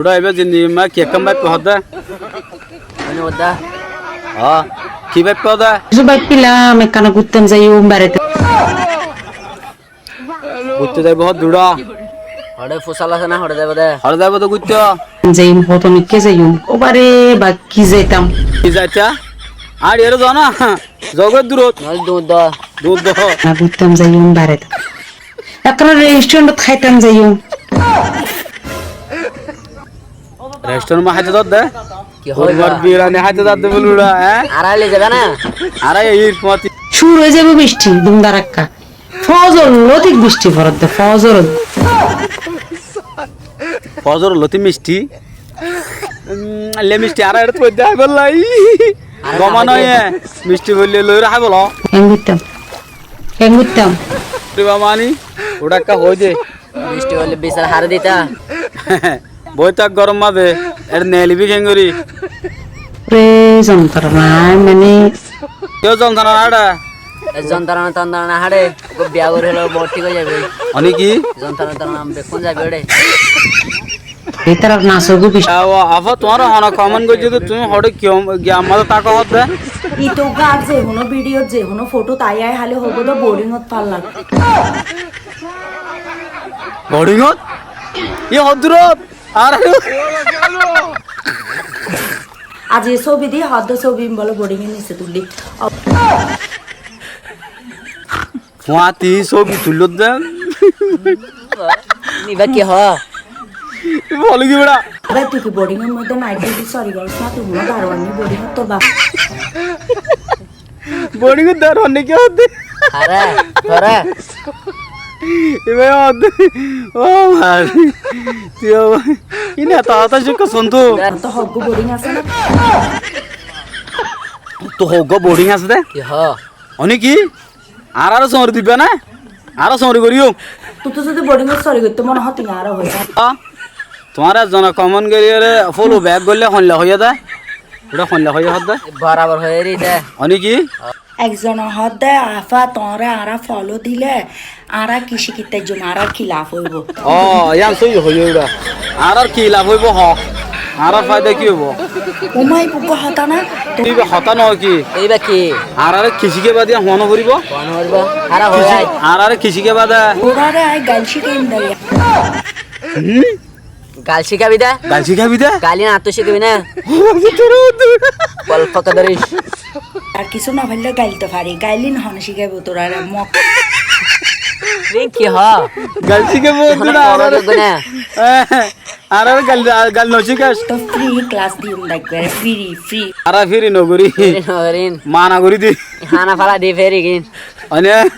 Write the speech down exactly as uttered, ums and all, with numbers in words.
Uçá, ibá zindigi mazé ki ekkán báippe hoódde? Mane hoódde? Ó, ki báippe hoódde? Kessú báippilám, ekkán guittam zaiyum, barete. Guitte zaibo hoódde uçá? Hoçé fusal asé na, hoçé zaibo de? Hoçé zaibo de guitte? Zaiyum, hoto nikká zaiyum. Ó bare, ba ki zaitam? Ki zaita? Ar ere zana. Zogói durot. Noóile duñr do. Duñr do. Na guittam zaiyum barete. Ekkán restorant háitam zaiyum. Restorant ma háite zadde? Ki hoór? Biriyani háite zadde buli uçá, hé? Añára loi zaiba na? Añára ir fúañti. Cúru ói zaibo bisti, dum darakka. Fozor lóti bisti foredde, fozor. Fozor lóti misti. Mm, le misti añára ere tuwaidde háibolla. Goma noó, misti foille loire háibolla. Keén guittam? Keén guittam? Riba mani, uçá ekká hoói de. Misti foille bisar hare dita. Boi tak gorom mazé, ere neelibi keéngori? Re zontrona, mane. Kiyó zontrona haçe? E zontrona tontrona haçe, uggwá biya gorí félaibo, thík ói zaibo. Óne ki? Zontrona tontrona bekkún zaibo re. Bútore nasó gó beci. Awa, afa, tuáñra hone comment goijjó de, tuñí hoçé ki, ki ammá táko hoódde? Ito gar ze hono video, ze hono photo tai ai háli hobo de boring ot falla. Boring ot? Iye hoddurot? Ar aijja sóbi di, hoódde sóbi bóle boring e nise tulli. Fúañti sóbi tullódde. Ibá ki hoó? Ibá hoilé ki beça? Abe, tui ki boring or moidde night duty sori goros na? Tui hono daroyan ni boring or, tor baf. Boring or daroyan ni ki hoódde? Are, tore. Ibá hoódde. Ó bái. Tui ó bái. Ine to hotá cúkka cúntu. Tor hoggwá boring asé na? Tor hoggwá boring asé de? Ki hoó? Óne ki? Añáráre sóñri dibá né? Añára sóñri goríyum. Tuñí zodi boarding ot sóñri goittó mone hoó, tuñí añáre hoiba. Á, tuáñra ekzone comment goríyore follow back goillé hoilla hoiyé dé? Uçá hoilla hoiyé hoó dé? Borabor hoiyé ri dé. Óne ki? Ekzone hoó dé, afá, tuáñra añára follow dilé, añára ki cíkit faijjum, añárar ki laf óibo? Ó, yián sóiyi hoiyé uçá. Añárar ki laf óibo hoó? Añárar faida ki óibo? Ó maiyafua, uggwá hotá na? Ibá hotá noó ki? Ibá ki? Añáráre ki cíkaiba dé yián huá noforibó? Huá noforibó? Añára hoói. Añáráre ki cíkaiba dé? Tuáñre añí gail cíkaiyum dé. Hm? Gail cíkaibi dé? Gail cíkaibi dé? Gail yián añáttu cíkaibi ná? Bol faka dóris. Ar kessú no faillé gail to fari. Gail in hone cíkaibo tuáñre mok. Rin ki hoó? Gail cíkaibo tuáñre. Añáráre gail, gail no cíkais. To free class diyum dé ekbare, free, free. Añára free no gorí. Free no gorí. Mana gorí dé. Hana fala dé free gin. Óne?